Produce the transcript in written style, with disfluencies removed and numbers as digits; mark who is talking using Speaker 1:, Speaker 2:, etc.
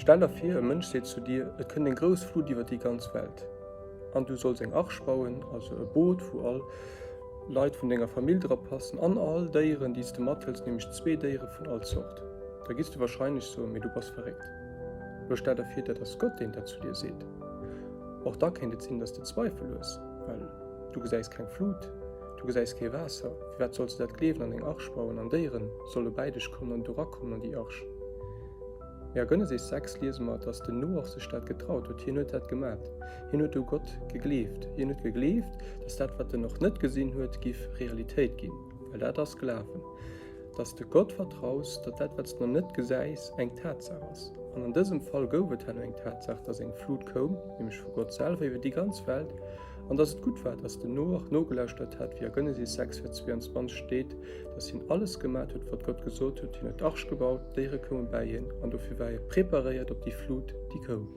Speaker 1: Stell der vir, e Mënsch seet zu dir, et kënnt eng grouss Flut iwwer déi ganz Welt, an du solls eng Arch bauen, also e Boot, wou all Leit vun denger Famill dra passen an all Déieren, déi s de mathëls, nämlech zwee Déiere vun all Zort. Da giss du warscheinlech soen, Mee du bass verréckt. Lo stell der vir, dat ass Gott, deen dat zu dir seet. Och da kéint et sinn, dass de Zweifel hues, well du gesäis keng Flut, du gesäis kee Waasser. Firwat solls de dat gleewen an eng Arch bauen an Déiere solle bäi dech kommen an do rakommen an déi Arch? Mee a Genesis 6 liese mer, dass den Noach sech dat getraut huet. Hien huet dat gemat. Hien huet u Gott gegleeft. Hien huet gegleeft, dass dat, wat en och net gesinn huet, giff Realitéit ginn. Well dat ass Glawen, dass de Gott vertraus, datt dat, wat s de nach net gesäis, eng Tatsaach ass. An an dësem Fall gouf et herno eng Tatsaach, dass eng Flut koum, nämlech vu Gott selwer iwwer déi ganz Welt, an dass et gutt war, dass den Noach nogelauschtert hat, wéi a Genesis 6, Vers 22 steet, dass hien alles gemat huet, wat Gott gesot huet. Hien huet d'Arch gebaut, d'Déiere koume bäi hien, an dofir war hie preparéiert op déi Flut, déi koum.